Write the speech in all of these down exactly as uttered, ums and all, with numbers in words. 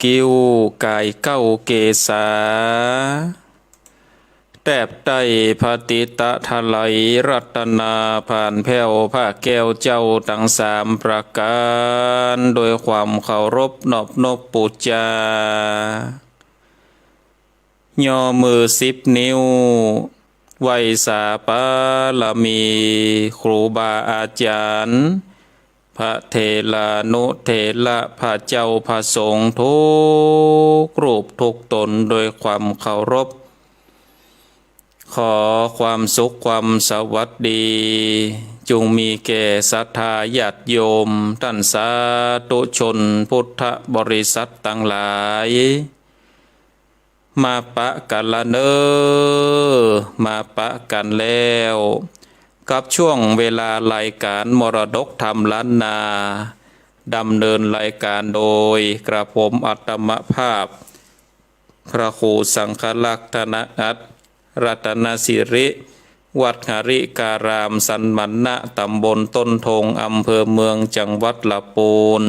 คิ้วก๋ายเก๊าเกศา แตบใต้ผะติตะถลาย รัตนาผ่านแผ้ว พระแก้วเจ้าตังสามประก๋าน โดยความเคารพนอบนบปู๋จา ย่อมือสิบนิ้ว ไหว้สาบารมี ครูบาอาจ๋ารย์ พระเถรานุเถระ พระเจ้าพระสงฆ์ทุกรูปทุกต๋น โดยความเคารพ ขอความสุขความสวัสดี จุ่งมีแก่ศรัทธาญาติโยม ต้านสาธุชนพุทธบริษัทตังหลาย มาปะกั๋นละเน่อ มาปะกั๋นแล้ว กับช่วงเวลารายก๋านมรดกธรรมล้านนา ดำเนินรายก๋านโดยกระผมอาตมาภาพ พระครูสังฆรักษ์ ธนอัต รัตนสิริ วัดหริการามสันมณะ ต๋ำบลต้นธง อำเภอเมือง จังหวัดละปูน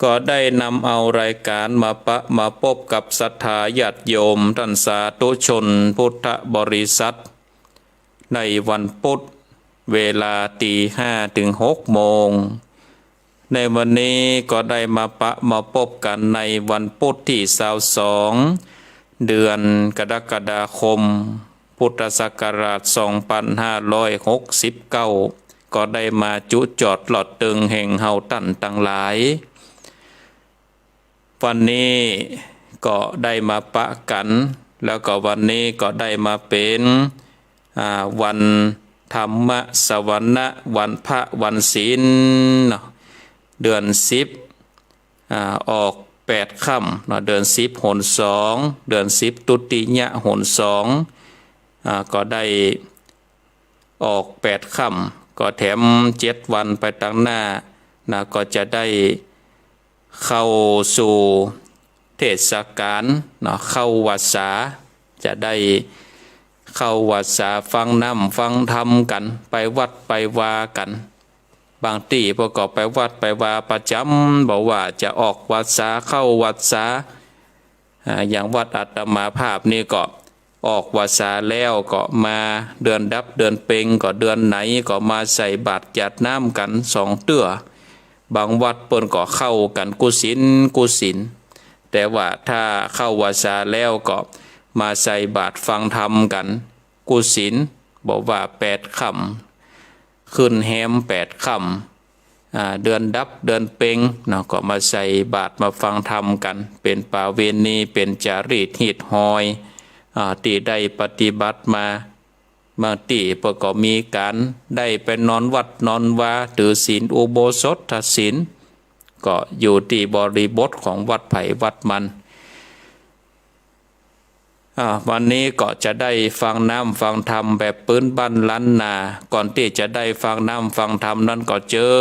ก็ได้นำเอารายก๋านมาปะมาปบกับศรัทธาญาติโยม ต้านสาธุชนพุทธบริษัท ในวันพุธ เวลาตีห้าเถิงหกโมง ในวันนี้ก็ได้มาปะมาปบกั๋นในวันพุธตี้ซาวสอง เดือนกรกฎาคม พุทธศักราชสองปันห้าร้อยหกสิบเก้า ก็ได้มาจุจอดหลอดเติงแห่งเฮาต้านตังหลาย วันนี้ก็ได้มาปะกั๋น แล้วก็วันนี้ก็ได้มาเป๋น อ่า วันธรรมสวนะ วันพระวันศีลเนาะ เดือนสิบ อ่า ออกแปดค่ำเนาะ เดือนสิบหนสอง เดือนสิบตุติยะหนสอง อ่า ก็ได้ออกแปดค่ำ ก็แถมเจ็ดวันไปตังหน้านะ ก็จะได้เข้าสู่เทศกาลเนาะ เข้าวัสสา จะได้เข้าวัสสา ฟังน้ำฟังธรรมกั๋น ไปวัดไปวากั๋น บางตี้เปิ้นก็ไปวัดไปวาประจ๋ำ บ่ว่าจะออกวัสสา เข้าวัสสา อ่า อย่างวัดอาตมาภาพนี่ก็ออกวัสสาแล้วก็มาเดือนดับเดือนเพ็ง ก็เดือนไหนก็มาใส่บาตรหยาดน้ำกั๋นสองเตื้อ บางวัดเปิ้นก็เข้ากั๋นกู้ศีลกู้ศีล แต่ว่าถ้าเข้าวัสสาแล้วก็มาใส่บาตรฟังธรรมกั๋นกู้ศีล บ่ว่าแปดค่ำ ขึ้นแฮมแปดค่ำ อ่า เดือนดับเดือนเพ็งเนาะ ก็มาใส่บาตรมาฟังธรรมกั๋น เป๋นประเวณี เป๋นจารีตฮีตฮอย อ่า ตี้ได้ปฏิบัติมา บางตี้เปิ้นก็มีก๋านได้ไปนอนวัดนอนวา ถือศีลอุโบสถศีล ก็อยู่ตี้บริบทของวัดใผวัดมัน อ่า วันนี้ก็จะได้ฟังน้ำฟังธรรมแบบปื๊นบ้านล้านนา ก่อนตี้จะได้ฟังน้ำฟังธรรมนั้นก็เจิ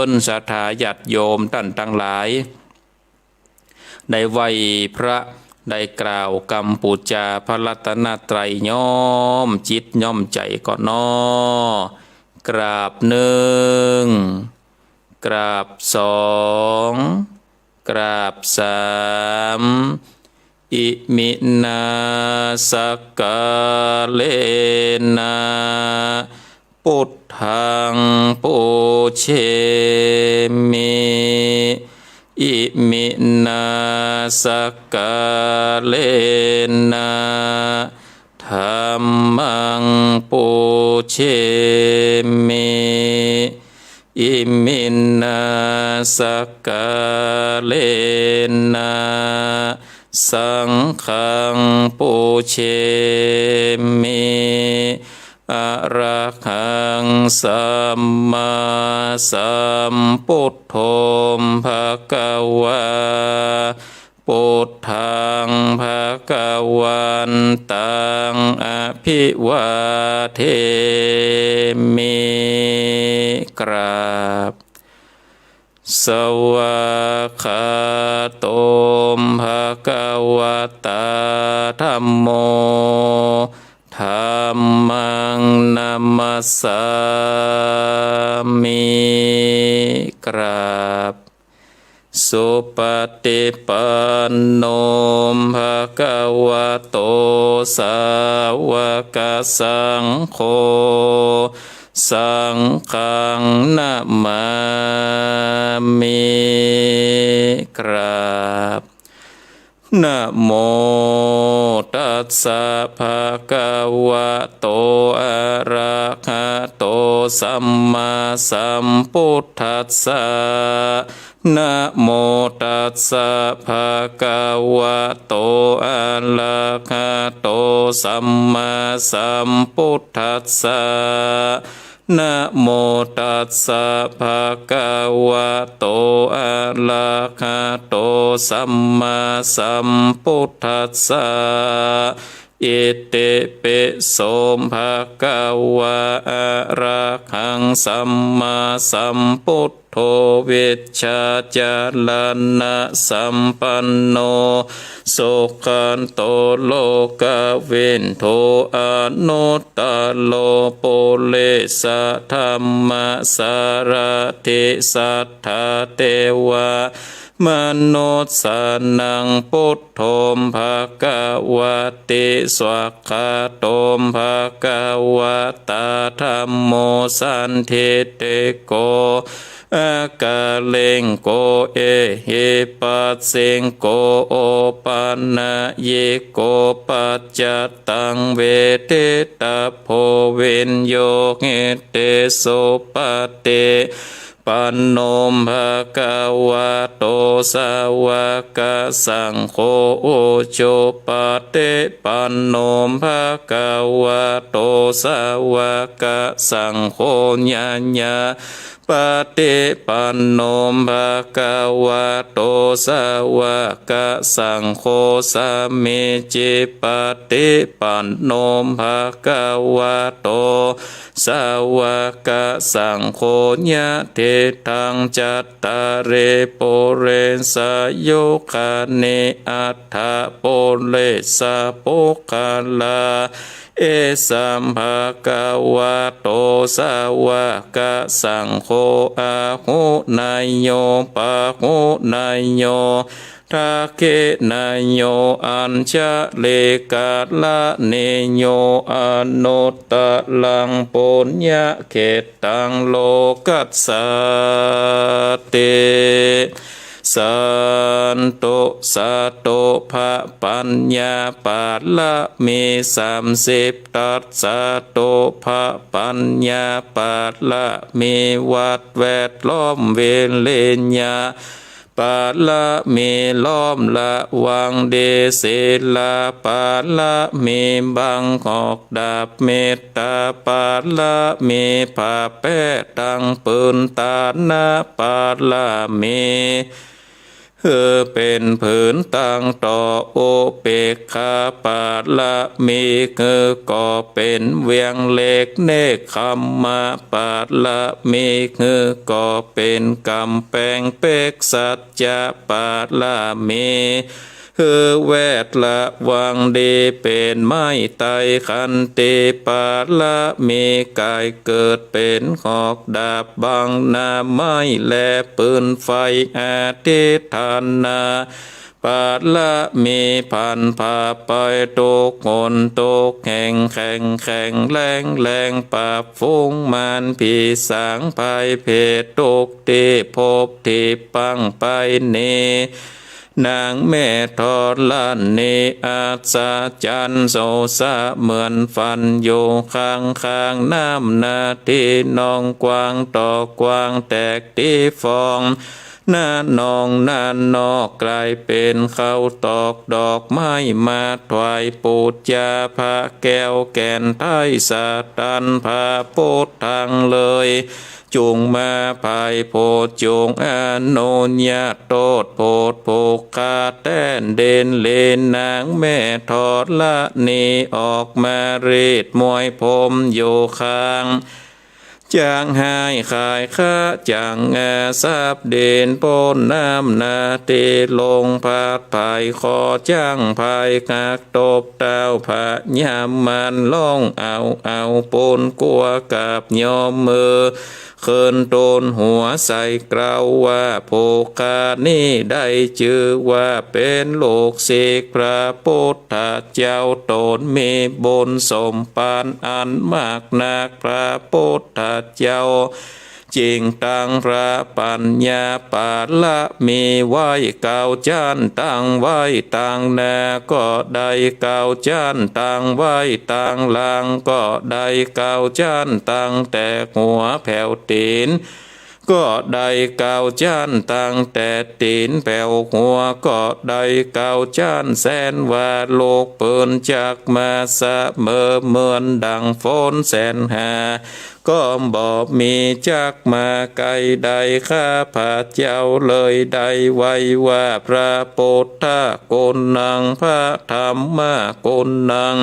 ญศรัทธาญาติโยมต้านตังหลาย ได้ไหว้พระ ได้กล่าวกำปู๋จาพระรัตนตรัย น้อมจิตน้อมใจ๋ก่อนเนาะ กราบหนึ่ง กราบสอง กราบสาม อิมินา สักกาเลนะ ปุทธัง ปูเชมิ อิมินา สักกาเลนะ ธัมมัง ปูเชมิ อิมินา สักกาเลนะ สังฆัง ปูเชมิ อะระหัง สัมมาสัมพุทโธ ภะคะวา ปุทธัง ภะคะวันตัง อะภิวาเทมิ กราบ สวากขาโต ภะคะวะตา ธัมโม ธัมมัง นะมัสสามิ กราบ สุปัต ติปันโน ภะคะวะโต สาวกสังโฆ สังฆังนะมามิ กราบ นะโมตัสสะ ภะคะวะโต อะระหะโต สัมมาสัมพุทธัสสะ นะโมตัสสะ ภะคะวะโต อะระหะโต สัมมาสัมพุทธัสสะ นะโมตัสสะ ภะคะวะโต อะระหะโต สัมมาสัมพุทธัสสะ อิติปิโส ภะคะวะ อะระหัง สัมมาสัมพุทโธ วิชชาจารณสัมปันโน สุขโต โลกวิทู อนุตตโร ปุริสธัมมสารถิ สัทธาเทวะ มนุสสานัง พุทโธ ภะคะวะติ สวากขาโต ภะคะวะตา ธัมโม สันทิฏฐิโก อะกาลิงโก เอหิปัสสิงโก โอปะนะยิโก ปัจจัตตัง เวทิตะโพ วิญญูหิติ สุปะติปันโน ภะคะวะโต สาวกสังโฆ อุจุปะติปันโน ภะคะวะโต สาวกสังโฆ ญาญาปะติปันโน ภะคะวะโต สาวกสังโฆ สามีจิปะติปันโน ภะคะวะโต สาวกสังโฆ ยะถิตัง จัตตาริ ปุริสายุคานิ อัฏฐะ ปุริสะปุคคลา เอสัม ภะคะวะโต สาวกสังโฆ อาหุเนยโย ปาหุเนยโย ทักขิเนยโย อัญชลีกะระณีโย อนุตตรัง ปุญญะเขตตัง โลกัสสาติ สาธุ สาธุ พระปัญญาปารมี สามสิบทัศ สาธุ พระปัญญาปารมี วัตรแวดล้อม วิริยะปารมี ล้อมระวังดี ศีลปารมี บังออกดาบ เมตตาปารมี ผ้าแป้ตังผืน ตานะปารมี หื้อเป๋นผืนตังต่อ อุเปกขาปารมี หื้อก่อเป๋นเวียงเหล็ก เนกขัมมะปารมี หื้อก่อเป๋นก๋ำแปงเป๊ก สัจจะปารมี หื้อแวดระวังดี เป๋นไม้ไตร ขันติปารมี ก๋ายเกิดเป๋นหอกดาบ บังหน้าไม้และปืนไฟ อธิฐานะปารมี ผันผ่าไปทุกข์หนทุกข์แห่ง แข็งแข็งแรงแรง ปราบฝูงมารผีสาง ภัยเพศทุกข์ตี้พบตี้ปังไปนี้ นางแม่ธรณี อัศจรรย์โสษะ เหมือนฝันอยู่ข้างๆ น้ำนาที่นองกว้างต่อกว้าง แตกตี้ฟอง หน้านองหน้านอก ก๋ายเป๋นข้าวตอกดอกไม้ มาถวายปู๋จาพระแก้วแก่นไท้ สตันพระพุทธังเลย จุ่งมาไพร่โผด จุ่งอนุญาตโต้ษโผด ผูกขาแต้นดินหลีน นางแม่ธรณี ออกมารีดมวยผมอยู่ข้าง จางฮ้ายขายข้า จั้งอาสับดินป๊นน้ำนาที่ลงพัด ไผ่คอจั้งไผ่หัก ตบเต้าพญามาร ฮ้องเอาเอาปูนกั๋ว กับยอมมือ ขึ้นตูลหัวใส่เกล้าว่า ผู้ข้านี้ได้จื้อว่าเป๋นลูกศิษย์พระปุทธเจ้า ต๋นมีบุญสมภารอันมากนัก พระปุทธเจ้า จึงตั้งพระปัญญาปารมีไว้ เก้าจั๊นตั้งไว้ตางหน้าก็ได้ เก้าจั๊นตั้งไว้ตางหลังก็ได้ เก้าจั๊นตั้งแต่หัวแผวตี๋นก็ได้ เก้าจั๊นตั้งแต่ตี๋นแผวหัวก็ได้ เก้าจั๊น แสนว่าลูกปืนจักมาเสมอ เหมือนดั่งฝนแสนหา ก็บ่มีจักมาใก้ได้ ข้าพระเจ้าเลยได้ไหว้ว่า พระปุทธะกุณัง พระธัมมะกุณัง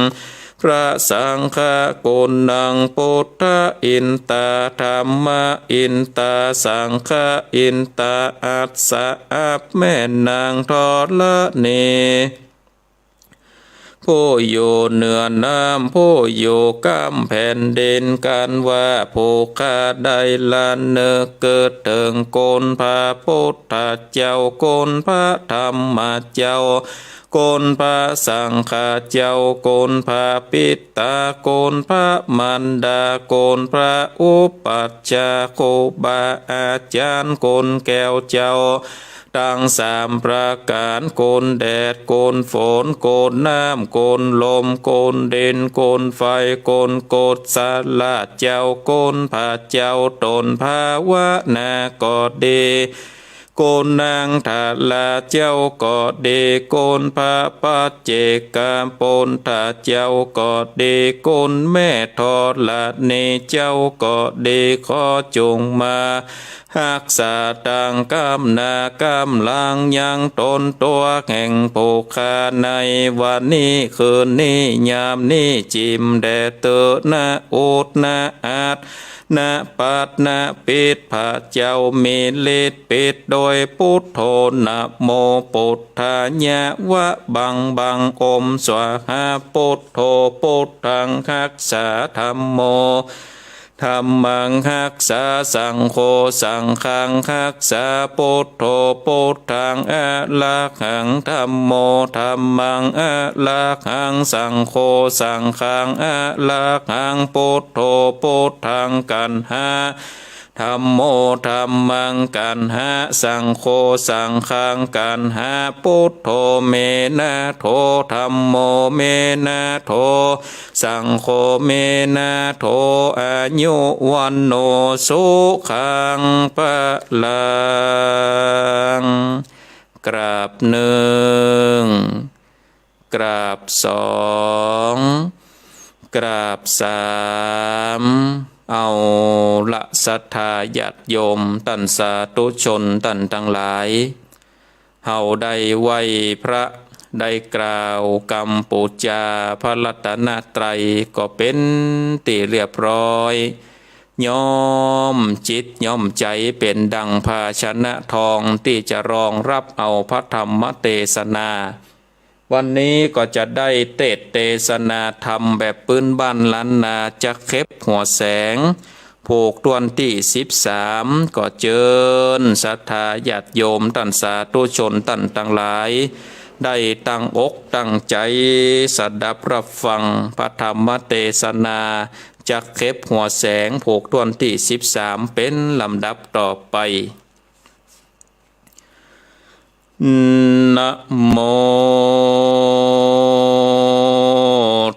พระสังฆะกุณัง ปุทธะอินตา ธัมมะอินตา สังฆะอินตา อัสสะ อับแม่นางธรณี ผู้อยู่เหนือน้ำ ผู้อยู่ก้ำแผ่นดิน กันว่าผู้ข้าได้ระนึกกึ๊ดเถิงคุณพระปุทธเจ้า คุณพระธัมมะเจ้า คุณพระสังฆะเจ้า คุณพระปิตา คุณพระมารดา คุณพระอุปัชฌาย์ ครูบาอาจ๋ารย์ คุณแก้วเจ้า ตังสามประก๋าน คุณแดด คุณฝน คุณน้ำ คุณลม คุณดิน คุณไฟ คุณกุศลเจ้า คุณพระเจ้าต๋นภาวนาก็ดี คุณนางธาราเจ้าก็ดี คุณพระปัจเจกปุทธเจ้าก็ดี คุณแม่ธรณีเจ้าก็ดี ขอจุ่งมา ฮักษาตังก้ำหน้าก้ำหลังยังต๋นตั๋วแห่งผู้ข้าในวันนี้คืนนี้ยามนี้ จิ่มแด่เต๊อะ นะอุดนะอัด นะปัดนะปิด พระเจ้ามีฤทธิ์ปิดโดยปุทโธ นะโมปุทธายะ วะบังบัง อมสวาหา ปุทโธ ปุทธังฮักษา ธัมโม ธัมมังฮักษา สังโฆ สังฆังฮักษา ปุทโธ ปุทธังอะระหัง ธัมโม ธัมมังอะระหัง สังโฆ สังฆังอะระหัง ปุทโธ ปุทธังกัณหา ธัมโม ธัมมังกัณหา สังโฆ สังฆังกัณหา ปุทโธ เมนะโถ ธัมโม เมนะโถ สังโฆ เมนะโถ อายุ วัณโณ สุขัง พลัง กราบนึ่ง กราบสอง กราบสาม เอาละศรัทธาญาติโยมต้านสาธุชนต้านตังหลาย เฮาได้ไหว้พระ ได้กล่าวกำปู๋จาพระรัตนตรัยก็เป๋นตี้เรียบร้อย ย้อมจิตย้อมใจ๋เป๋นดั่งภาชนะทองตี้จะรองฮับเอาพระธรรมเตสนา วันนี้ก็จะได้เตสน์เตสนาธรรมแบบปื๊นบ้านล้านนา จักเข็บหัวแสง ผูกต้วนตี้สิบสาม ก็เจิญศรัทธาญาติโยมต้านสาธุชนต้านตังหลาย ได้ตั้งอกตั้งใจ๋สดับฮับฟังพระธรรมเตสนา จักเข็บหัวแสง ผูกต้วนตี้สิบสาม เป๋นลำดับต่อไป นะโม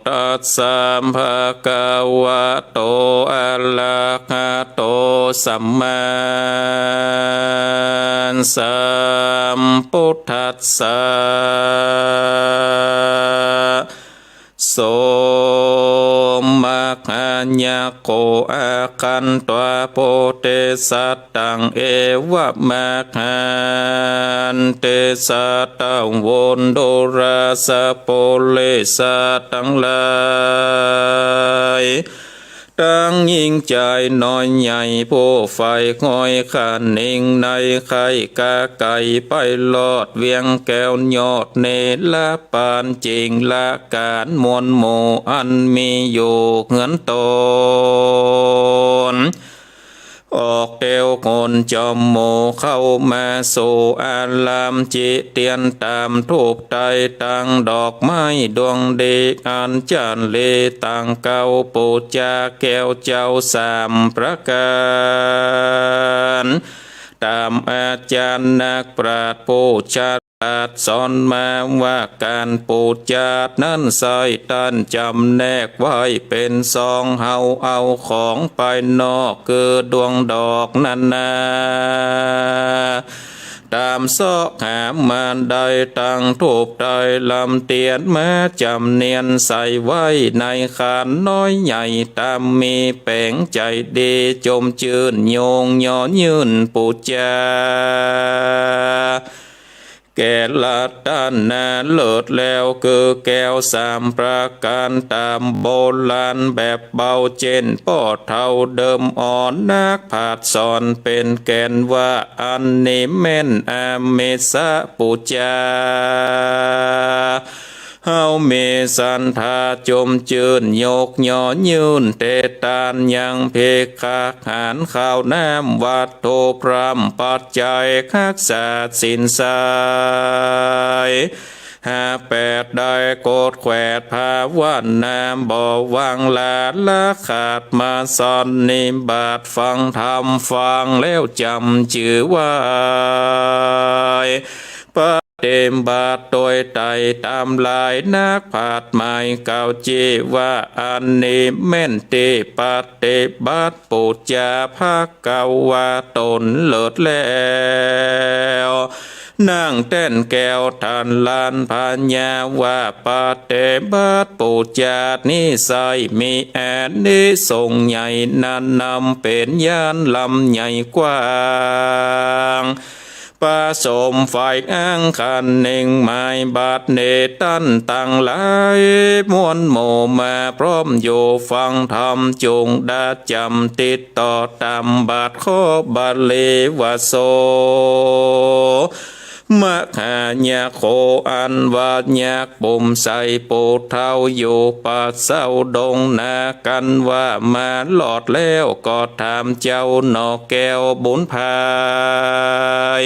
ตัสสะ ภะคะวะโต อะระหะโต สัมมาสัมพุทธัสสะ โส มะหายักโข อาคันตวา โพธิสัตตัง เอวะมะหันติ สัตตะ วันตุรา สัพเพ สัตว์ตังหลาย ตังญิงจายน้อยใหญ่ ผู้ใฝ่หอยคะนิงใน ใค่กาไก๋ไปรอดเวียงแก้วยอดเนรปาน จิ่งละก๋านมวลหมู่อันมีอยู่เฮือนต๋น ออกแถวคนจอมหมู่เข้ามาสู่อาราม จิเตียนต๋ามธูปไตรตังดอกไม้ดวงดี อัญชลีตังเกล้าปู๋จาแก้วเจ้าสามประก๋าน ต๋ามอาจ๋ารย์นักปราชญ์ผู้ฉลาดสอนมาว่า ก๋านปู๋จานั้นใส้ต้านจ๋ำแนกไว้เป๋นสอง เฮาเอาของภายนอกคือดวงดอกนั้นนา ต๋ามเซาะหามาได้ตังธูปไตรลำเตียนมาจ๋ำเนียนใส่ไว้ในขานน้อยใหญ่ ต๋ามมีแป๋งใจ๋ดีจมจื้นยกยอยื่นปู๋จา แก่ละต้านนาเลิศแล้วคือแก้วสามประก๋าน ต๋ามโบราณแบบเบาเจ้นป้อเฒ่าเดิมอ่อน นักปราชญ์สอนเป๋นแก่นว่า อันนี้แม่นอามิสปู๋จา เฮามีศรัทธาจมจื้นยกยอยื่นแด่ต้าน ยังภิกขาหารข้าวน้ำวัตถุพร่ำปัจจัยฮักษาศีลใส่ หาแปดได้โกรธแขวดภาวนา บ่วางลาละขาดมาสันนิบาตฟังธรรม ฟังแล้วจ๋ำจื้อไว้ ปฏิบัติโดยไตร่ต๋ามหลาย นักปราชญ์หมายเก่าจี้ว่า อันนี้แม่นตี้ปฏิบัติปู๋จา พระกล่าวว่าต๋นเลิศแล้ว นางแต้นแก้วต้านหลานพญาว่า ปฏิบัติปู๋จานี้ใส้มีอานิสงส์ใหญ่ นั้นนำเป๋นญาณล้ำใหญ่กว้าง ประสมฝ่ายอังคารนึ่งหมาย บัดนี้ต้านตังหลายมวลหมู่มาพร้อมอยู่ฟังธรรม จุ่งดาจ๋ำติดต่อต๋ามบาทขอบาลีว่า โส มหายักษ์โข อันว่ายักษ์ปุ้มใส่ปูเฒ่าอยู่ป่าเศร้าดงนา กันว่ามารอดแล้วก็ถามเจ้าหน่อแก้วบุญภาย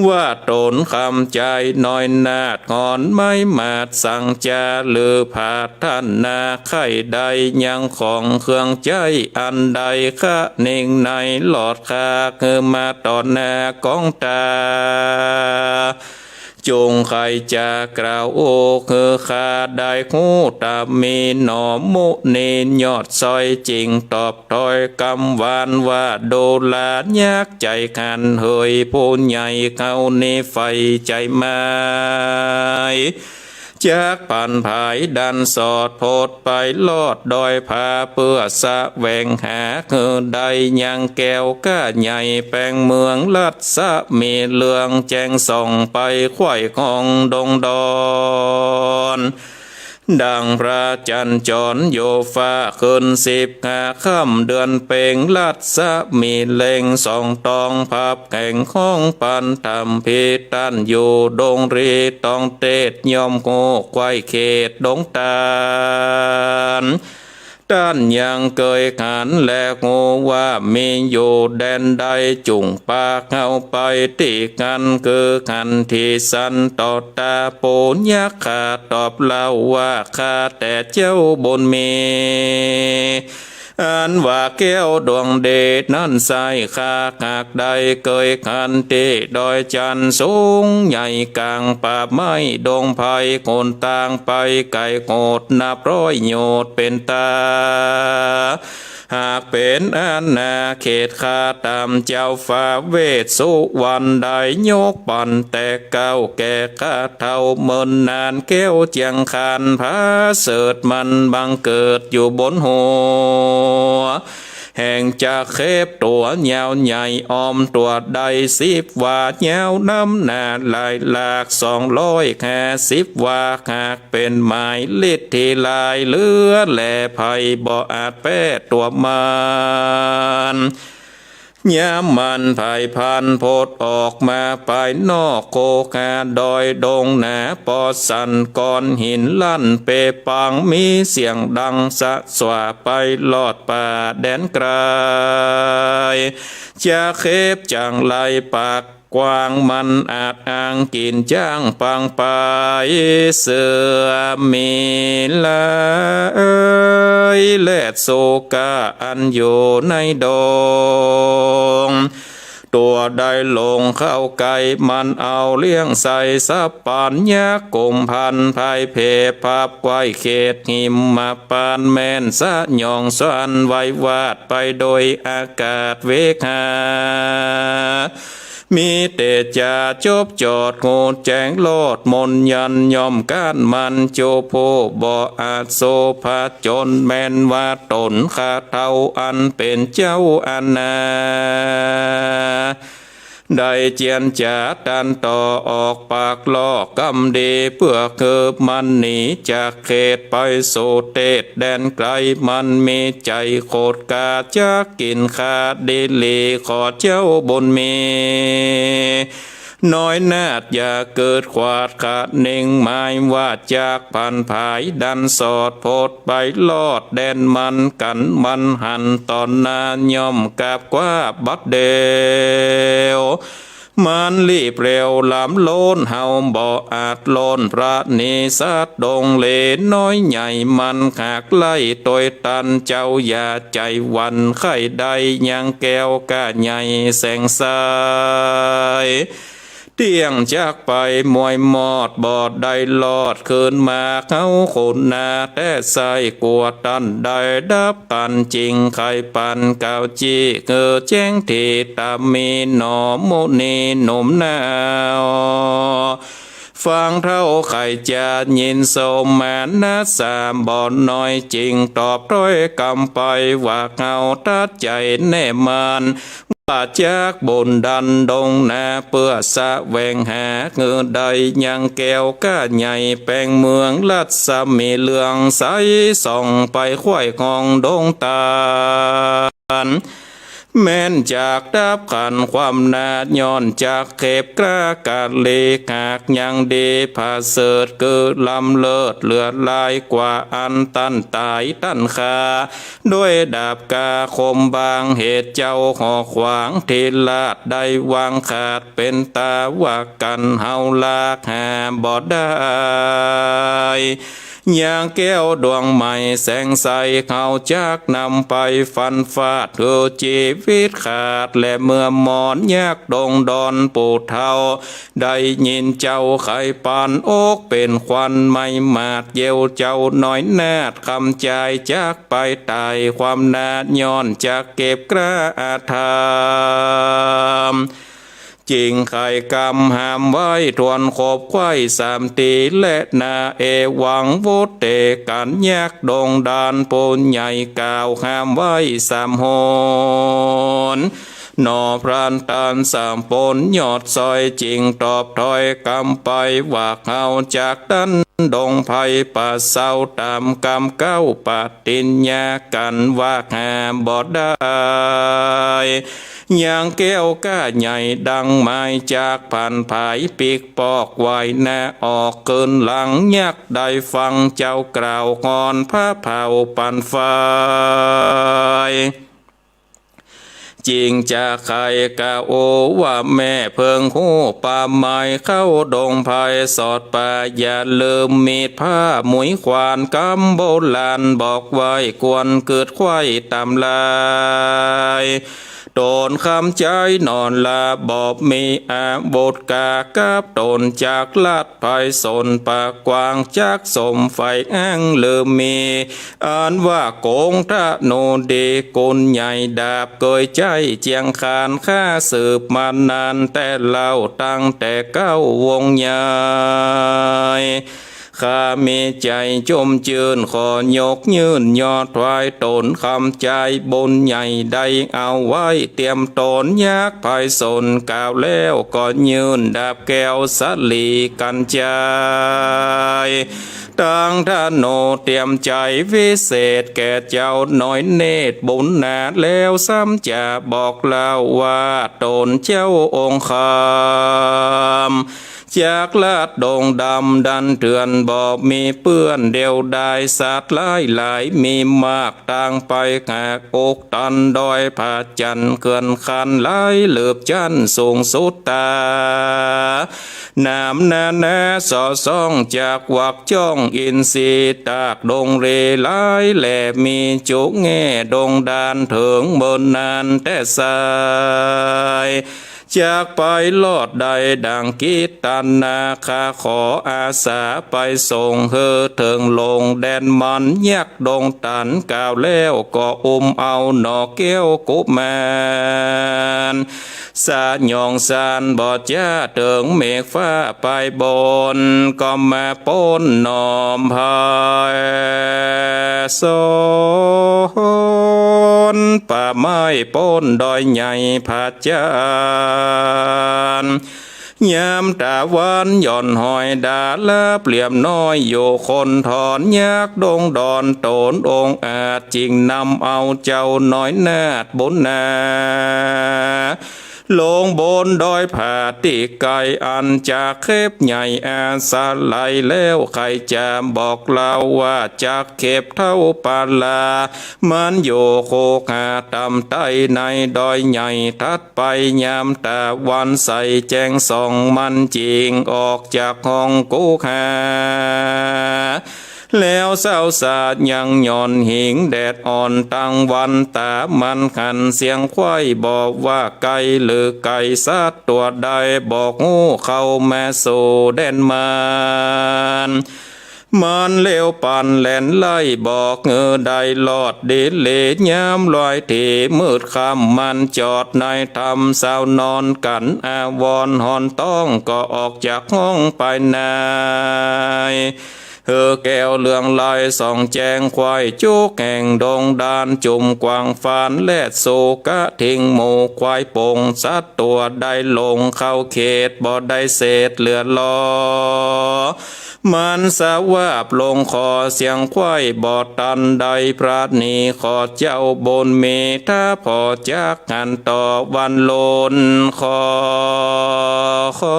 ว่าต๋นคำใจน้อยนาฏ หอนไม้หมาดสังจา หรือผาดท่านนา ใค่ได้ยังของเครื่องใจ๊อันใด คะนึ่งในหลอดคา คือมาต่อหน้ากองต๋า จุ่งใค่จะกล่าวอู้ คือข้าได้ฮู้ต๋ามมีหน่อ มุนียอดซอยจึ่งตอบถ้อยกำหวานว่า ดูรายักษ์ใจ๋หัน เหยผู้ใหญ่เฮานี้ใฝ่ใจ๋หมาย จักผันผายดันสอดพดไปลอดดอยผา เปื้อแสวงหาคือได้ยังแก้วก้าใหญ่ แป๋งเมืองรัศมีเรืองแจ้งส่องไป ไขว่ห้องดงดอน ดั่งพระจันทร์จรอยู่ฟ้าคืนสิบห้าค่ำเดือนเพ็ญ รัศมีเล็งส่องตอง พับแห่งห้องปันธรรมพี ต้านอยู่ดงรีต้องเตศน์ ย่อมฮู้ไขว่เขตดงต๋าน ต้านยังเกยหันแลฮู้ว่ามีอยู่แดนใด จุ่งปาเฮาไปตี้หั้น คือหันตี้สันต่อต๋า ปู่ยักษ์ข้าตอบเล่าว่า ข้าแต่เจ้าบุญมี อันว่าแก้วดวงเดชนั้นใส่ ข้าหากได้เกยหันตี้ดอยจันทร์สูงใหญ่ ก๋างป่าไม้ดงไพร หนตางไปไก๋โหดนับร้อยโยชน์เป๋นต๋า หากเป๋นอาณาเขตข้าต๋ามเจ้าฟ้าเวสสุวรรณได้ยกปันแตกเกล้าแก่ข้าเฒ่า เมินนานแก้วเจียงคานผาเสริฐมันบังเกิดอยู่บนหัว แห่งจักเข็บตั๋วยาวใหญ่อ้อมตั๋วได้สิบวา ยาวนำหน้าหลายหลากสองร้อยห้าสิบวา หากเป๋นหมายฤทธิ์ตี้หลายเหลือแล ใผบ่อาจแป๊ตั๋วมัน ยามมันผายพลันผดออกมาปายนอก โคกาดอยดงหนาปอสั่น ก้อนหินลั่นเปปัง มีเสียงดังสะสว่างไปลอดป่าแดนไกล จะเข็บจั่งไรปากกว้าง มันอาจอ้างกิ๋นจ๊างปังไป เสือหมีลายและสุกะอันอยู่ในดง ตั๋วได้หลงเข้าใก้ มันเอาเลี้ยงใส่สะปาน ยักษ์กุมภัณฑ์ผายเพ พับไขว้เขตหิมมาปาน แม่นสยองสะหวั่นไหวหวาดไปโดยอากาศเวกหา มีเตจ๋าจบจอด ฮู้แจ้งโลดมนยัน ย่อมก๊านมันจุผู้บ่อาจสู้ผจญ แม่นว่าต๋นข้าเฒ่าอันเป๋นเจ้าอาณา ได้เจียรจ๋าตันต่อออกปากลอกกำดี เปื้อคือมันหนีจากเขตไปสู่เตศแดนไกล มันมีใจ๋โขดก๋าจักกิ๋นข้าดีหลี ขอเจ้าบุญมี น้อยนาฏอย่าเกิดขวาดขะเน่ง หมายว่าจักผันผายดันสอด ผดไปลอดแดนมันกั๋น มันหันต่อหน้าย่อมกราบคว้าบัดเดียว มันรีบเร็วล้ำโล้น เฮาบ่อาจโล้น พระเนศาดงเลน้อยใหญ่ มันหากไล่ตวยตัน เจ้าอย่าใจ๋หวั่น ใค่ได้ยังแก้วก้าใหญ่แสงใส เตี้ยงจักไปมวยมอด บ่ได้ลอดคืนมา เฮาขุนนาแต๊ใส่ กั๋วตันได้ดับตัน จึงใค่ปันกล่าวจี้ หื้อแจ้งทีต๋ามมีหนอ มุนีหนุ่มหนาว ฟังเฒ่าใค่จะยินสมมานะ สามบ่น้อย จึงตอบถ้อยกำไปว่า เฮาตัดใจ๋แน่มัน ว่าจักบุนดันดงนา เปื้อแสวงหา หื้อได้ยังแก้วก้าใหญ่ แป๋งเมืองรัศมีเหลืองใส ส่องไปไขว่ห้องดงตาล แม่นจักดับขันความนา ย้อนจักเข็บกล้ากาลี หากยังดีผะเสริฐ คือล้ำเลิศเหลือหลายกว่าอันตันต๋ายตันฆ่า ด้วยดาบกาคมบาง เหตุเจ้าหอกขวาง ทีราชได้วางขาด เป๋นต๋าว่ากั๋น เฮาลากหาบ่ได้ ยังแก้วดวงใหม่แสงใส เฮาจักนำไปฟันฟาด หื้อจีวิตขาด และเมื่อมอนยักษ์ดงดอน ปู่เฒ่าได้ยินเจ้าใค่ปาน อกเป๋นควันไหม้หมาด เยี่ยวเจ้าน้อยนาฏ คำจายจักไปต๋าย ความนาฏย้อนจักเข็บกล้าอาธรรม จึงใค่กำห้ามไว้ ถ้วนขบไขว้สามตี และนาเอวัง วุตเตกั๋น ยักษ์ดงดาน ผู้ใหญ่กล่าวห้ามไว้สามหน หนอพรานตันสามปนยอดซอย จึงตอบถ้อยกำไปว่า เฮาจักดันดงไพรป่าเซา ต๋ามกำเก๊าปฏิญญากั๋น ว่าหาบ่ได้ ยังแก้วก้าใหญ่ดังหมาย จักผันผายปิ๊กปอกไหวนาออกคืนหลัง ยักษ์ได้ฟังเจ้ากล่าว ฮ้อนพระเผาปันไฟ จึงจะใค่กล่าวว่า แม่เพิ่งฮู้ป่าไม้เข้าดงไพร สอดป่าอย่าลืมมีดผ้ามุยขวาน กำโบราณบอกไว้ ควรกึ๊ดไขว้ต๋ามลาย ต๋นคำจายนอนหลับ บ่มีอาวุธกล้ากับต๋น จักลัดไพร่สนป่ากว้าง จักสมใฝ่อ้างลือมี อันว่าโก๋งธนูดีกุลใหญ่ ดาบเกยใจ๊เจียงคาน ข้าสืบมานานแต่เล่า ตั้งแต่เก๊าวงใหญ่ ข้ามีใจ๋จุ่มจื้น ขอยกยื่นยอดถวายต๋น คำจายบุญใหญ่ได้เอาไว้ เตรียมต๋นยักษ์ไพร่สน กล่าวแล้วก็ยื่นดาบแก้วสะหลีกัญจาย ต ตังธนูเตรียมใจ๋วิเศษ แก่เจ้าน้อยเนตรบุญนา แล้วซ้ำจะบอกเล่าว่า ต๋นเจ้าองค์คำ จักราชดงดำดันเถื่อน บ่มีเปื้อนเดียวดาย สัตว์ร้ายหลายมีมาก ต่างไปหักอกตัน ดอยผาจั่นเขื่อนคัน ไหลเลิบจั้นสูงสุดต๋า น้ำนานาส่อส่อง จักวักจ้องอินทรีย์ ตากดงเรไล แลมีจุแง่ดงดาน เถิงเมินนานแต๊ไซร้ จักไปรอดได้ดั่งกิตนา ข้าขออาสาไปส่ง หื้อเถิงลงแดนมัน ยักษ์ดงตันกล่าวแล้ว ก็อุ้มเอาหน่อแก้วกุมาร สยองสานบ่จ้า เถิงเมฆฟ้าไปบน ก็มาป๊นน้อมไพศาล ป่าไม้ป๊นดอยใหญ่ผาจั่น ยามตะวันหย่อนหอยดารา เปรียบน้อยอยู่คนทอน ยักษ์ดงดอนต๋นองอาจ จึงนำเอาเจ้าน้อยนาถบุญนา ลงบนดอยผาตี้ไก๋ อันจะเข็บใหญ่อาศัย แล้วใค่จะบอกเล่าว่า จักเข็บเท้าปาลา มันอยู่โคกหาต่ำใต้ ในดอยใหญ่ตัดไป ยามตะวันใสแจ้งส่อง มันจึงออกจากห้องโคกหา แล้วเศร้าสะยังหย่อนหิงแดดอ่อนตังวัน ต๋ามันหันเสียงควาย บ่ว่าไก่หรือไก่สัตว์ตั๋วใด บอกฮู้เข้ามาสู่แดนมัน มันเร็วปานแล่นไล่ บอกหื้อได้รอดดีหลี ยามลอยถี่มืดค่ำ มันจอดในถ้ำเศร้านอนกั๋น อาวรณ์หอนต้อง ก็ออกจากห้องไปใน หื้อแก้วเรืองไลส่องแจ้ง ควายจุกแห่งดงดาน จุ่มกว้างฟานแลดสู่กระทิงหมู่ควายป่ง สัตว์ตั๋วใดหลงเข้าเขต บ่ได้เศษเหลือลอ มันสวาบลงคอเสียงควาย บ่ตันได้ปราณี ขอเจ้าบุญมี ถ้าผ่อจักหันต่อวันโลน ขอ ขอ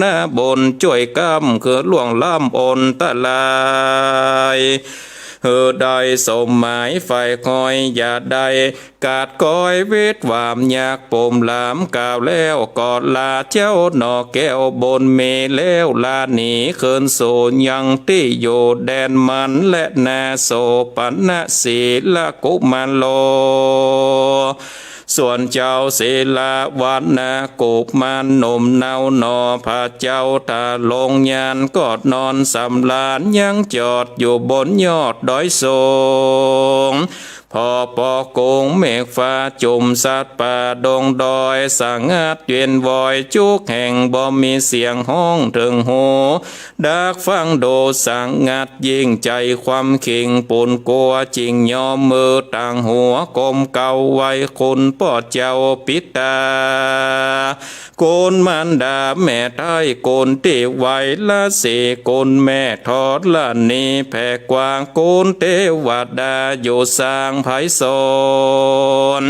นาบุญจ้วยก้ำ คือล่วงล้ำอันตราย หื้อได้สมหมายใฝ่คอย อย่าได้ กาดกอยเวทหวาม ยักษ์ปมหลามกล่าวแล้ว ก็ลาเจ้าหน่อแก้วบุญมี แล้วลาหนีคืนสู่ยังตี้อยู่แดนมัน และนาโสปณะสีลกุมารโล ส่วนเจ้าสีลวัณณะกุมารหนุ่มเนาหน่อ พระเจ้าตาลงยานก็นอนสำราญ ยังจอดอยู่บนยอดดอยสูง ผ่อปกคลุมเมฆฟ้า จุ่มสัตว์ป่าดงดอย สงัดเวียนวอยจุกแห่ง บ่มีเสียงฮ้องเถิงหู ดักฟังดูสงัดยิ่ง ใจ๋ความเข็งปูนกั๋ว จึงยอมมือต่างหัว ก้มเก้าไหว้คุณป้อเจ้าปิดตา คุณมารดาแม่ไท้ คุณติไวรัสสี คุณแม่ธรณีแผ่กว้าง คุณเตวดาอยู่สร้างไพศาล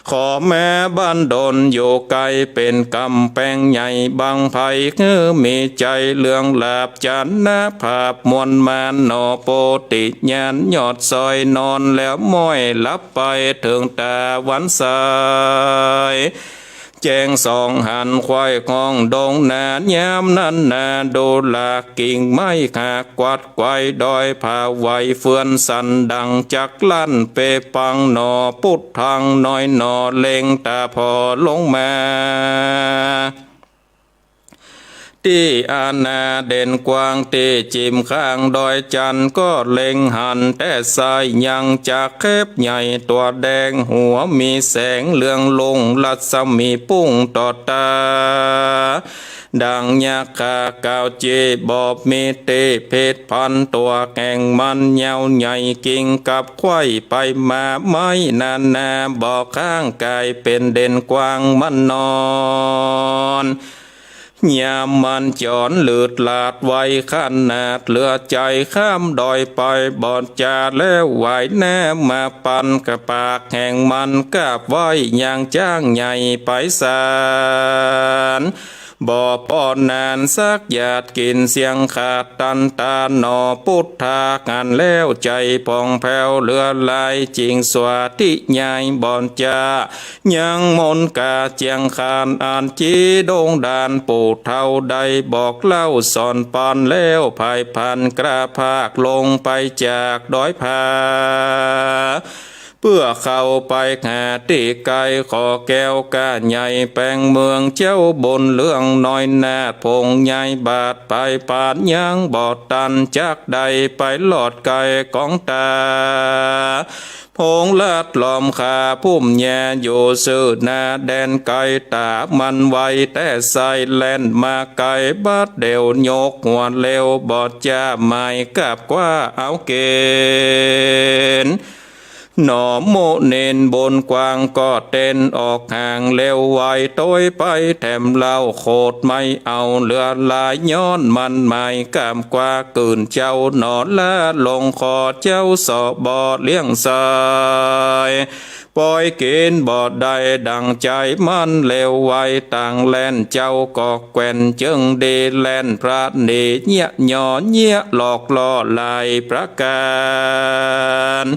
ขอมาบันดลอยู่ใก้ เป๋นก๋ำแปงใหญ่บั้งไพ หื้อมีใจ๋เลื่องลาภ จันทร์ภาพมวลมานหน่อ โปติญาณยอดซอย นอนแล้วม้อยหลับไปเถิงต๋าวันใส แจ้งส่องหันควายของดงนา ยามนั้นนาดูลากิ่งไม้หัก กวัดไกวดอยผาไหว เฟือนสั่นดังจักลั่น เปปังหน่อ ปุดทังน้อยหน่อ เล็งต๋าผ่อลงมา ตี้อาณาเด่นกว้าง ตี้จิมข้างดอยจันทร์ ก็เล็งหันแต๊ไส้ ยังจักเข็บใหญ่ตั๋วแดง หัวมีแสงเรืองรุ่ง รัศมีปุ้งต่อต๋า ดั่งยักษ์ขากาวเจ บ่มีตี้ผิดพัน ตั๋วแห่งมันยาวใหญ่ กิ่งกับไขว้ไปมา ไม้นานาบ่ข้าง ก๋ายเป๋นเด่นกว้างมันนอน ยามมันจ๋อนหลืดหลาดไวขนาด เหลือใจ๋ข้ามดอยไปบ่จา แล้วไหว้หน้ามาปันกะปากแห่งมัน กราบไหว้ยังจ๊างใหญ่ไพศาล บ่ปอนานสักหยาด กลิ่นเสียงขาดตันตาหนอ ปุทธาหันแล้วใจ๋ผ่องแผ้วเหลือหลาย จิ่งสาธยายบ่จา ยังมนต์คาเจียงคาน อันจีดงดาน ปู่เฒ่าได้บอกเล่าสอนปันแล้ว ผายพลันกล้าพากลงไปจากดอยผา เพื่อเข้าไปหาตี้ไก๋ ขอแก้วก้าใหญ่แปงเมือง เจ้าบุญเรืองน้อยนาถ ผงใหญ่บาดไปปานยังบ่ตัน จักได้ไปรอดไก๋กองตา ผงลัดล้อมคาพุ่มแย่ อยู่ซื่อหน้าแดนไก๋ ต๋ามันไวแต๊ไส้ แล่นมาไก๋บัดเดี่ยวยกหัวเร็ว บ่จ้าหมายกลับคว้าเอาเก๋ณฑ์ หนอโมเณรบุญกว้างก็เต้นออกห่าง เร็วไวโตยไปแถมเล่า โขดไม่เอาเหลือหลาย ย้อนมันหมายกลับคว้า กื่นเจ้าหนอล้าลง ขอเจ้าสอบ่เลี้ยงสาย ปอยกิ๋นบ่ได้ดั่งใจ๋มัน เร็วไวต่างแล่น เจ้าก็แกว่นเจิงดี แล่นพลัดหนีเยียะหยอเยียะหลอกล่อหลายประก๋าน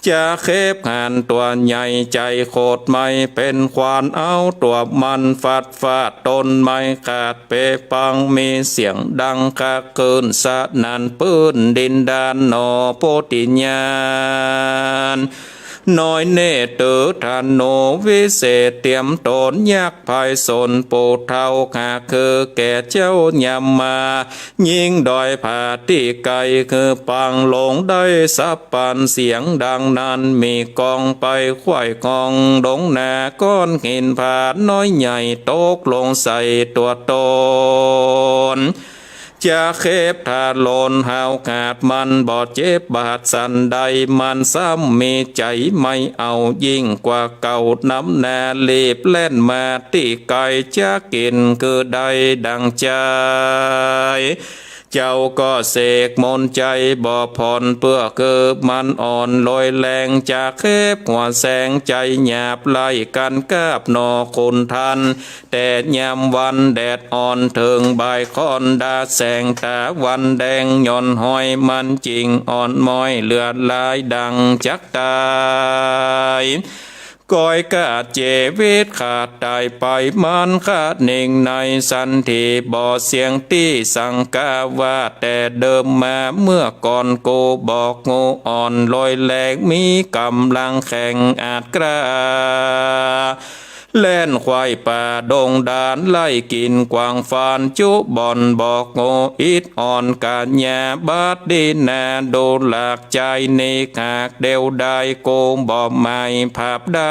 จะเข็บหันตั๋วใหญ่ใจ๋โขดไม่เป๋นขวาน เอาตั๋วมันฟัดฟาดต้นไม้ขาดเป๋ปัง มีเสียงดังคักคลื่นสนั่นปื้นดินดานหนอ โพธิญาณ น้อยเน่เต๋อธนูวิเศษ เตรียมต๋นยักษ์พายสน ปู่เฒ่าหากคือแก่เจ้ายามมา ยิ่งดอยผาตี้ไก๋คือปางลง ได้สับปันเสียงดังนั้น มีกองไปไขว่คองดงนา ก้อนหินผาน้อยใหญ่ตกลงใส่ตั๋วต๋น จะเข็บทะลนหาวขาด มันบ่เจ็บบาดสันใด มันซ้ำมีใจ๋ไม่เอายิ่งกว่าเก่า นำหน้ารีบแล่นมาตี้ไก๋ จะกิ๋นคือได้ดั่งใจ๋ เจ้าก็เสกมนต์ใจ๋บ่ผ่อน เปื้อคือมันอ่อนลอยแรง จะเข็บหัวแสงใจ๋หยาบไล่กั๋นกาบหนอขุนทัน แต่ยามวันแดดอ่อนเถิงบ่ายค่อน ดาแสงต๋าวันแดงหย่อนห้อย มันจิ่งอ่อนม้อยเหลือหลายดั่งจักต๋าย ก้อยกาดเจวิตขาดต๋ายไป มันขาดนิ่งในสันที บ่เสี้ยงตี้สังกาว่า แต่เดิมมาเมื่อก่อน กูบอกฮู้อ่อนลอยแรง มีก๋ำลังแข็งอาจกล้า แล่นไขว่ป่าดงดาน ไล่กิ๋นกวางฟานจุบ่อน บอกฮู้อิดอ่อนกัญญา บัดดีนาดูหลากใจ๋นี้ หากเดียวดายกูบ่หมายผับได้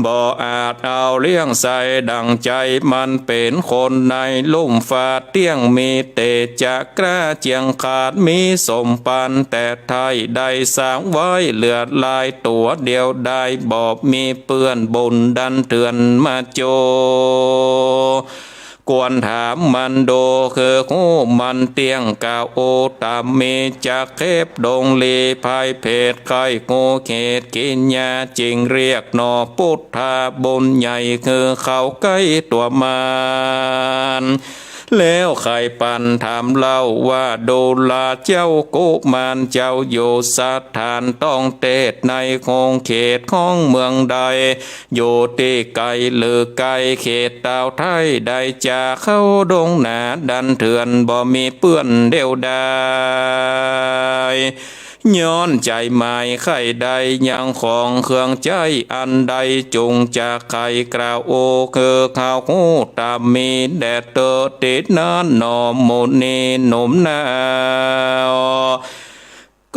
บ่อาจเอาเลี้ยงใส่ดั่งใจ๋ มันเป๋นคนในลุ่มฟ้าเตี้ยง มีเตจะกล้าเจียงขาด มีสมปันแต่ไท้ ได้สร้างไว้เหลือหลายตั๋วเดียวดาย บ่มีเปื้อนบุญดันเถื่อนมาโจ ควรถามมันดูคือฮู้มันเตี้ยง กล่าวอุตตมิ จะเข็บดงลีภัยเผด ใค่ฮู้เขตกิริยา จิ่งเรียกหนอปุทธา บุญใหญ่คือเข้าใก้ตั๋วมาร แล้วใค่ปันถามเล่าว่า ดูราเจ้ากุมารเจ้าอยู่สถานต้องเตศน์ ในคงเขตของเมืองใด อยู่ตี้ไก๋หรือใก้เขตตาวไท้ ได้จะเข้าดงนาดันเถื่อน บ่มีเปื้อนเดียวดาย ย้อนใจ๋หมายใค่ได้ยังของเครื่องใจ๊อันใด จุ่งจะใค่กล่าวโอ คือเข้าฮู้ต๋ามีแด่เต๊อะ ตี้นั้นหนอมุนีหนุ่มหนาว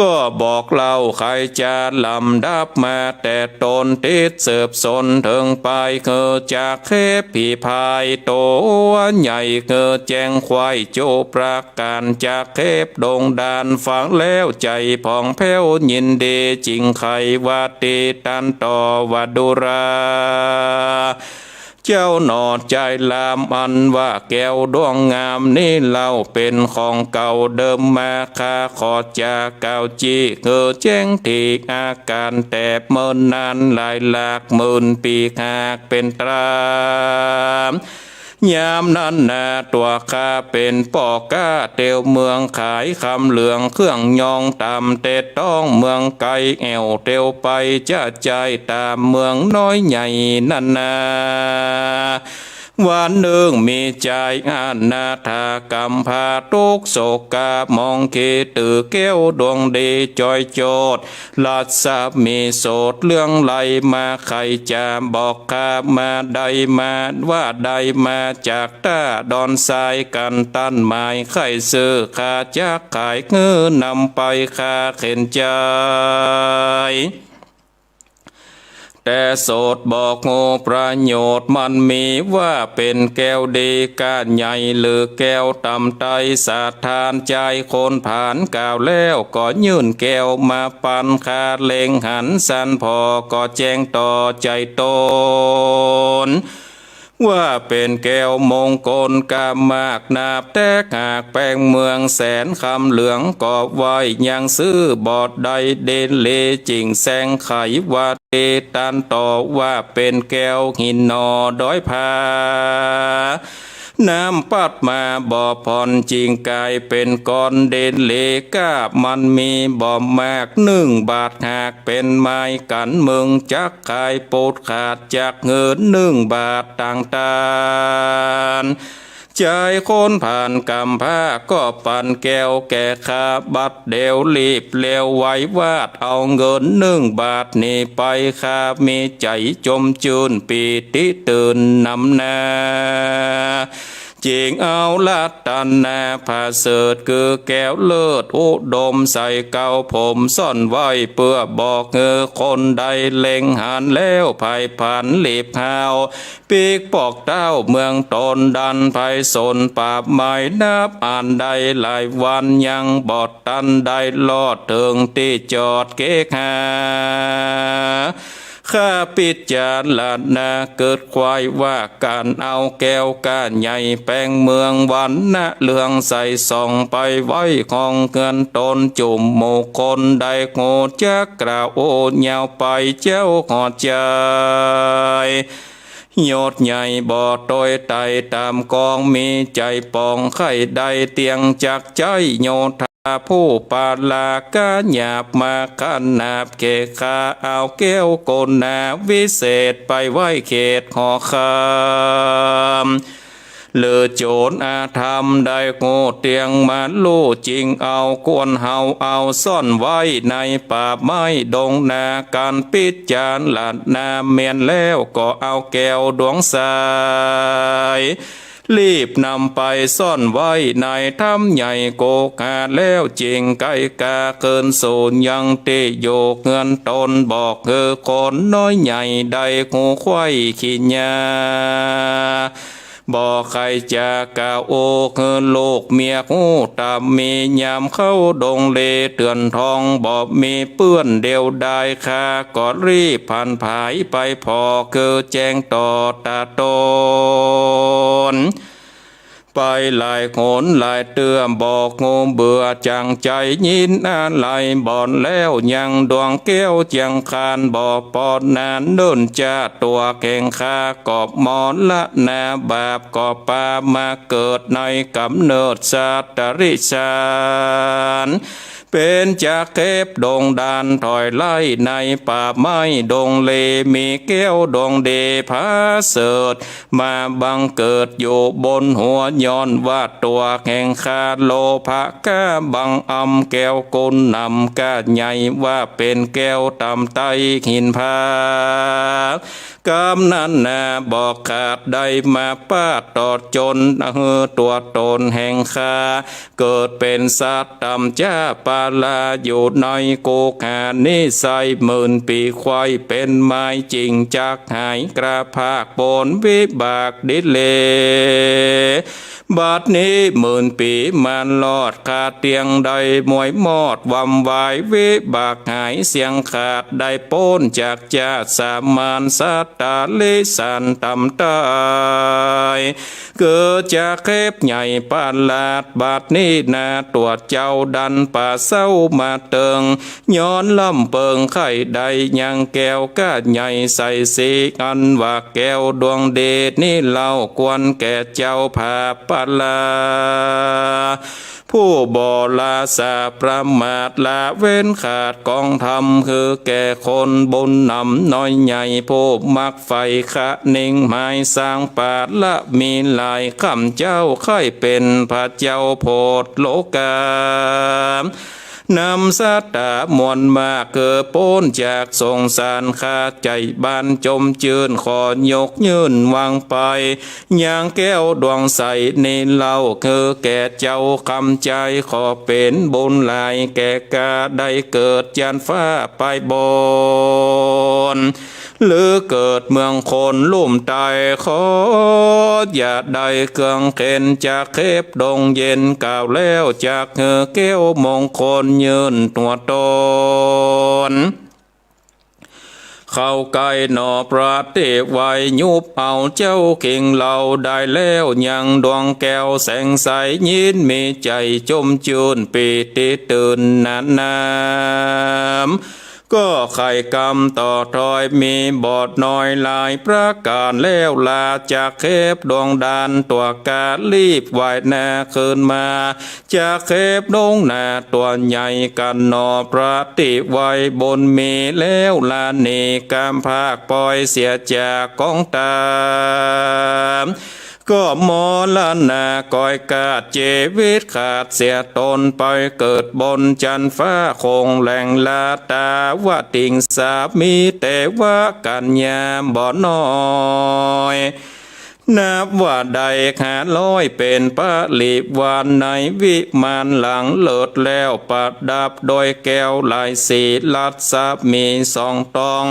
ก็บอกเล่าใค่จะลำดับมา แต่ต้นติดสืบสนเถิงปาย คือจะเข็บผีพายตั๋วใหญ่ คือแจ้งไขว้จุประก๋าน จะเข็บดงดานฟังแล้วใจ๋ผ่องแผ้วยินดี จิ่งใค่ว่าตี้ตันต่อว่า ดูรา เจ้าหน่อใจ๋ลาม อันว่าแก้วดวงงามนี้เล่า เป๋นของเก่าเดิมมา ข้าขอจะกล่าวจี้หื้อแจ้งตี้ อาก๋านแต่เมินนานหลายหลักหมื่นปี๋ หากเป๋นต๋าม ยามนั้นนา ตั๋วข้าเป๋นป้อก๊าเตียวเมือง ขายคำเหลืองเครื่องยอง ต๋ามเตดต๊องเมืองไก๋ แอ่วเตียวไปจะใจ๊ต๋ามเมืองน้อยใหญ่นั้นนา วันนึ่งมีจายอนาถากำพร้า ตุ๊กข์โศกกามองเข ตื้อแก้วดวงดีจ้อยโจทย์ รัศมีโสดเลื่องไหลมา ใค่จะบอกข้ามาได้มา ว่าได้มาจากต้าดอนทราย กั๋นตันหมายใค่ซื่อ ข้าจักขายหื้อนำไป ข้าเข็ญใจ๋ แต่โสดบอกฮู้ประโยชน์มันมี ว่าเป๋นแก้วดีก้านใหญ่ หรือแก้วต๋ามไต้ สถานจายคนผ่านกล่าวแล้ว ก็ยื่นแก้วมาปัน ข้าเล็งหันสันผ่อ ก็แจ้งต่อใจ๋ต๋น ว่าเป๋นแก้วมงคลกล้ามากนับ แต่หากแป้งเมืองแสนคำเหลืองก็ไหว้ ยังซื้อบ่ได้ เดเลจึ่งแซงไขว่า เตตันต่อว่าเป๋นแก้วหินหน่อดอยผา น้ำปั๊ดมาบ่ผ่อน จึ่งก๋ายเป๋นก้อน เดเลก้ามันมีบ่มาก นึ่งบาท หากเป๋นไม้กั๋น มึงจักขายปูดขาด จักหื้อนึ่งบาทตางต้าน จายคนผ่านกำพร้าก็ปันแก้วแก่ข้า บัดเดี๋ยวรีบเร็วไววาด เอาเงินนึ่งบาทนี้ไป ข้ามีใจ๋จมจื้นปีติตื่นนำนา จึ่งเอารัตนาผาเสริฐ คือแก้วเลิศอุดม ใส่เกล้าผมซ่อนไว้ เปื้อบอกหื้อคนใดเล็งหันแล้ว ใผผันรีบหาว ปิ๊กปอกเต้าเมืองตน ดันไพศาลป่าไม้ นับอันได้หลายวัน ยังบ่ตันได้ลอดเถิงตี้จอดเกหา ข้าปิจารณาเกิดใคว่ว่า ก๋านเอาแก้วก้านใหญ่แป้งเมือง วรรณะเรืองใสส่องไปไว้ ห้องเฮือนตน จุมหมู่คนได้ฮู้จักกล่าวโอ้ยาวไป เจ้าหอใจ๋ ยศใหญ่บ่ตวยไต่ต๋ามกอง มีใจ๋ปองใค่ได้เตียงจักใจ๊ โยธาผู้ปาลากะหยาบมาขนาบ เขข้าเอาแก้วโกนาวิเศษ ไปไว้เขตหอคำ หรือโจรอาธรรมได้ฮู้เตียงมาลู่ จึงเอากวนเฮาเอาซ่อนไว้ในป่าไม้ดงนา ก๋านปิจารณาแม่นแล้ว ก็เอาแก้วดวงใส รีบนำไปซ่อนไว้ในถ้ำใหญ่โกกา แล้วจึ่งไก๋กาคืนสู่ยังตี้อยู่เฮือนตน บอกหื้อคนน้อยใหญ่ได้ฮู้ใคว่ขี้หยา บ่ใค่จะกล่าวโอ้หื้อลูกเมียฮู้ ต๋ามมียามเข้าดงเลเถื่อนทอง บ่มีเปื้อนเดียวดาย ข้าก็รีบผันผายไปผ่อ คือแจ้งต่อต๋าต๋น ไปหลายหนหลายเตื้อ บ่ฮู้เบื่อจังใจ๋ ยินอาลัยบ่อนแล้ว ยังดวงแก้วเจียงคาน บ่ปอนนานเนิ่นจ้า ตั๋วแห่งข้าก็มรณา บาปก็ปามาเกิดในก๋ำเนิดสัตว์ติริสาน เป๋นจักเข็บดงดานถอยไล่ในป่าไม้ดงเล มีแก้วดวงดีผาเสริฐ มาบังเกิดอยู่บนหัว ย้อนว่าตั๋วแห่งข้าโลภะกล้าบังอำ แก้วกุณนำกล้าใหญ่ ว่าเป๋นแก้วต๋ามไต้หินผา กำนั้นนาบ่ขาดได้มาปาดตอดจน หื้อตั๋วต๋นแห่งข้า เกิดเป๋นสัตว์ต๋ามจ้าปาลา อยู่ในโกกา นิสัยหมื่นปี๋ ใค่เป๋นไม้จึ่งจักหาย กระพากปนวิบากดิเลก บัดนี้หมื่นปีมารอด ข้าเตียงได้มวยมอด วำวายวิบากหายเสี้ยงขาด ได้ป๊นจากจาติสามานสัตว์ตาลิสานต่ำตาย เกิดจากเข็บใหญ่ประหลาด บัดนี้นาตั๋วเจ้าดันป่าเศร้ามาเติง ย้อนลำเปิงใค่ได้ยังแก้วก้าใหญ่ใสสี อันว่าแก้วดวงเดชนี้เล่า ควรแก่เจ้าผาประลา ผู้บ่ละสาประมาท ละเว้นขาดกองธรรม คือแก่คนบุญหนำน้อยใหญ่ ผู้มักใฝ่คะเน่งหมายสร้างปาระมีหลาย ข้าเจ้าใค่เป็นพระเจ้าโพธโลกา นำสัตว์ตามวลมาก คือป๊นจากสงสาร ข้าใจ๋บ้านจมจื้น ขอยกยื่นวางไป ยังแก้วดวงใสนี้เล่า คือแก่เจ้าคำใจ๋ ขอเป็นบุญหลายแก่ข้า ได้เกิดจันทร์ฟ้าไปบน หรือเกิดเมืองคนลุ่มใต้ ขออย่าได้เครื่องเข็ญ จากเข็บดงเย็น กล่าวแล้วจากหื้อแก้วมงคล ยื่นตั๋วตน เข้าใก้หนอพระเตไวย ยุบเอาเจ้าคิงเหล่าได้แล้ว ยังดวงแก้วแสงใส ยินมีใจ๋จมจื้น ปีติตื่นหนาหนาม ก็ใค่กำต่อถ้อย มีบ่น้อยหลายประก๋าน แล้วลาจากเข็บดงดานตั๋ว ก็รีบว่ายหน้าคืนมา จากเข็บดงนาตั๋วใหญ่กั๋นหนอ พระเตไวยบุญมีแล้ว ลาหนีก๋ำพรากปล่อยเสียจากกองตา ก็มรณะก้อยกาด จีวิตขาดเสียตน ไปเกิดบนจันทร์ฟ้าคงแหล่ง ละตาวติงสา มีเตวกัญญาบ่น้อย นับว่าได้ห้าร้อย เป็นปริวาร ในวิมานหลังเลิศแล้ว ประดับด้วยแก้วหลายสี รัศมีส่องตอง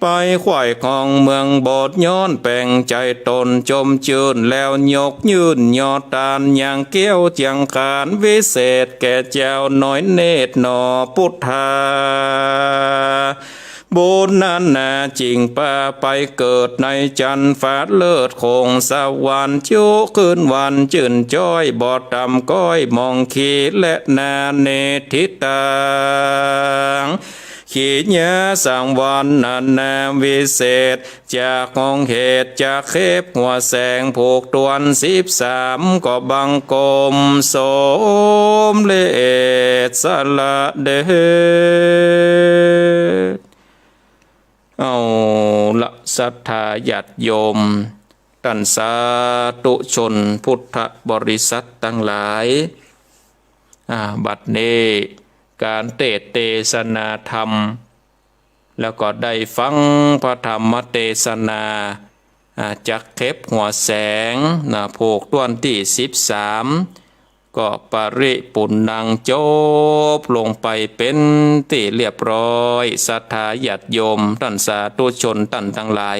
ไปไขว่ครองเมืองบท ย้อนแป๋งใจ๋ตนจมจื้น แล้วยกยื่นยอดตาน ยังแก้วเจียงขานวิเศษ แก่เจ้าน้อยเนตรหนอพุทธา บุญนั้นนาจึ่งปาไปเกิด ในจันทร์ฟ้าเลิศคงสวรรค์ จุคืนวันจื้นจ้อย บ่ต่ำก้อยมองขีและนาเนทิตัง ขีญาสังวรนานาวิเศษ จากห้องเหตุจากเข็บหัวแสง ผูกถ้วนสิบสาม ก็บังคมสมเร็จสละเดช เอาละ ศรัทธาญาติโยม ต้านสาธุชนพุทธบริษัทตังหลาย อ่า บัดนี้ก๋านเตสน์เตสนาธรรม แล้วก็ได้ฟังพระธรรมเตสนา อ่า จากเข็บหัวแสงนะ ผูกถ้วนตี้สิบสาม ก็ปริปุณณังจบลงไปเป๋นตี้เรียบร้อย ศรัทธาญาติโยม ต้านสาธุชนต้านตังหลาย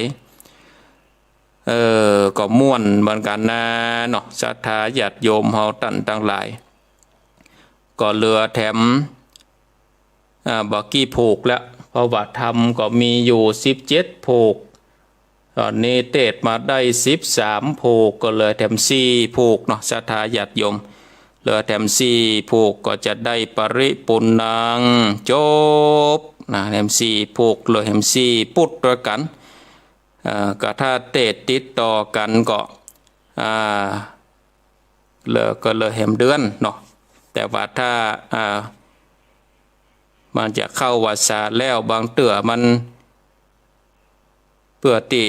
เออ ก็ม่วนเหมือนกั๋นนาเนาะ ศรัทธาญาติโยมเฮาต้านตังหลาย ก็เหลือแถม อ่า บ่ากี้ผูกแล้ว เพราะว่าธรรมก็มีอยู่สิบเจ็ดผูก ต๋อนนี้เตสน์มาได้สิบสามผูก ก็เหลือแถมสี่ผูกเนาะ ศรัทธาญาติโยม เหลือแถมสี่ผูก ก็จะได้ปริปุณณังจบนะ แถมสี่ผูก เหลือแถมสี่ปุตตะกั๋น เอ่อ ก็ถ้าเตสน์ติดต่อกั๋นก็ อ่า เหลือ ก็เหลือแถมเดือนเนาะ แต่ว่าถ้า อ่า มันจะเข้าวัสสาแล้ว บางเตื้อมัน เปื้อตี้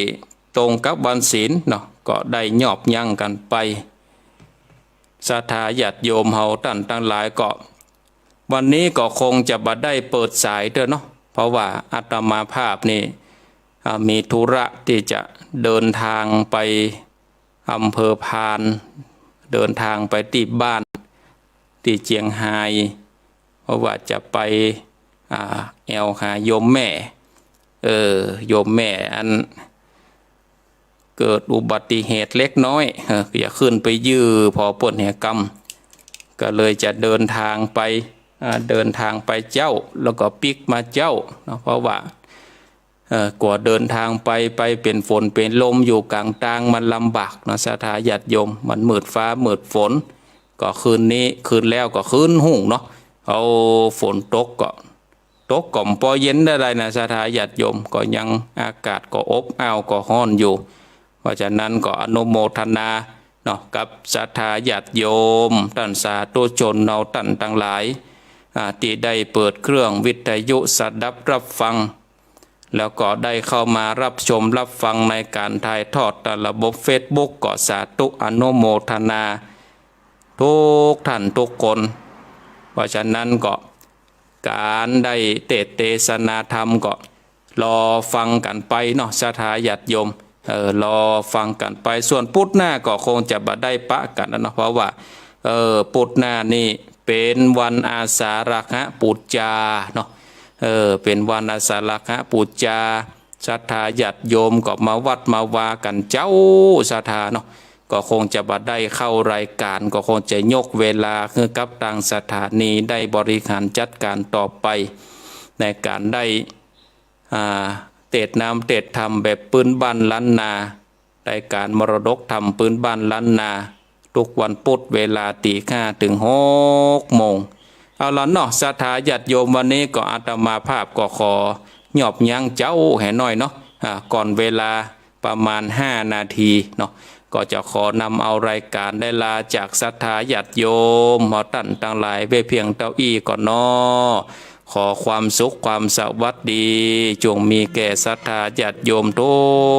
ตรงกับวันศีลเนาะ ก็ได้ยอบยั้งกั๋นไป ศรัทธาญาติโยมเฮาต้านตังหลายก็ วันนี้ก็คงจะบ่ได้เปิดสายเตื้อเนาะ เพราะว่าอาตมาภาพนี่ อ่า มีธุระตี้จะเดินตางไปอำเภอพาน เดินตางไปตี้บ้านตี้เจียงฮาย เพราะว่าจะไป อ่า แอ่วหาโยมแม่ เออ โยมแม่อัน เกิดอุบัติเหตุเล็กน้อย เออ จะขึ้นไปยื้อผ่อเปิ้นเหียกำ ก็เลยจะเดินทางไป อ่า เดินทางไปเจ๊า แล้วก็ปิ๊กมาเจ๊าเนาะ เพราะว่า เอ่อ กั๋วเดินทางไป ไปเป๋นฝนเป๋นลมอยู่ก๋างตางมันลำบากเนาะ ศรัทธาญาติโยม มันมืดฟ้ามืดฝน ก็คืนนี้ คืนแล้วก็คืนฮุ่งเนาะ เอาฝนตกก็ ตกก็บ่ปอเย็นใดๆ นะ ศรัทธาญาติโยม ก็ยังอากาศก็อบอ้าวก็ฮ้อนอยู่ เพราะฉะนั้นก็อนุโมทนาเนาะ กับศรัทธาญาติโยม ต้านสาธุชนเฮาต้านตังหลาย อ่า ตี้ได้เปิดเครื่องวิทยุสดับรับฟัง แล้วก็ได้เข้ามารับชมรับฟังในก๋านถ่ายทอดตามระบบเฟซบุ๊ก ก็สาธุอนุโมทนา ทุกท่านทุกคน เพราะฉะนั้นก็ก๋านได้เตสน์เตสนาธรรมก็รอฟังกั๋นไปเนาะ ศรัทธาญาติโยม เออ รอฟังกั๋นไป ส่วนปุธหน้าก็คงจะบ่ได้ปะกั๋นแล้วเนาะ เพราะว่า เออ ปุธหน้านี่เป๋นวันอาสาฬหบูชาเนาะ เออ เป๋นวันอาสาฬหบูชา ศรัทธาญาติโยมก็มาวัดมาวากั๋นเจ๊า ศรัทธาเนาะ ก็คงจะบ่ได้เข้ารายก๋าน ก็คงจะยกเวลาหื้อกับตางสถานีได้บริหารจัดก๋านต่อไป ในก๋านได้ อ่า เตสน์น้ำเตสน์ธรรมแบบปื๊นบ้านล้านนา รายก๋านมรดกธรรมปื๊นบ้านล้านนา ทุกวันปุธเวลาตี๋ห้าเถิงหกโมง เอาละเนาะ ศรัทธาญาติโยม วันนี้ก็อาตมาภาพก็ขอยอบยั้งเจ้าแหน้อยเนาะ อ่า ก่อนเวลาประมาณห้านาทีเนาะ ก็จะขอนำเอารายก๋านได้ลาจากศรัทธาญาติโยม เฮาต้านตังหลายไว้เพียงเต้าอี้ก่อนเนาะ ขอความสุขความสวัสดี จงมีแก่ศรัทธาญาติโยมทุ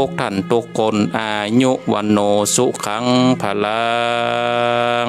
กท่านทุกคน อายุ วัณโณ สุขัง พลัง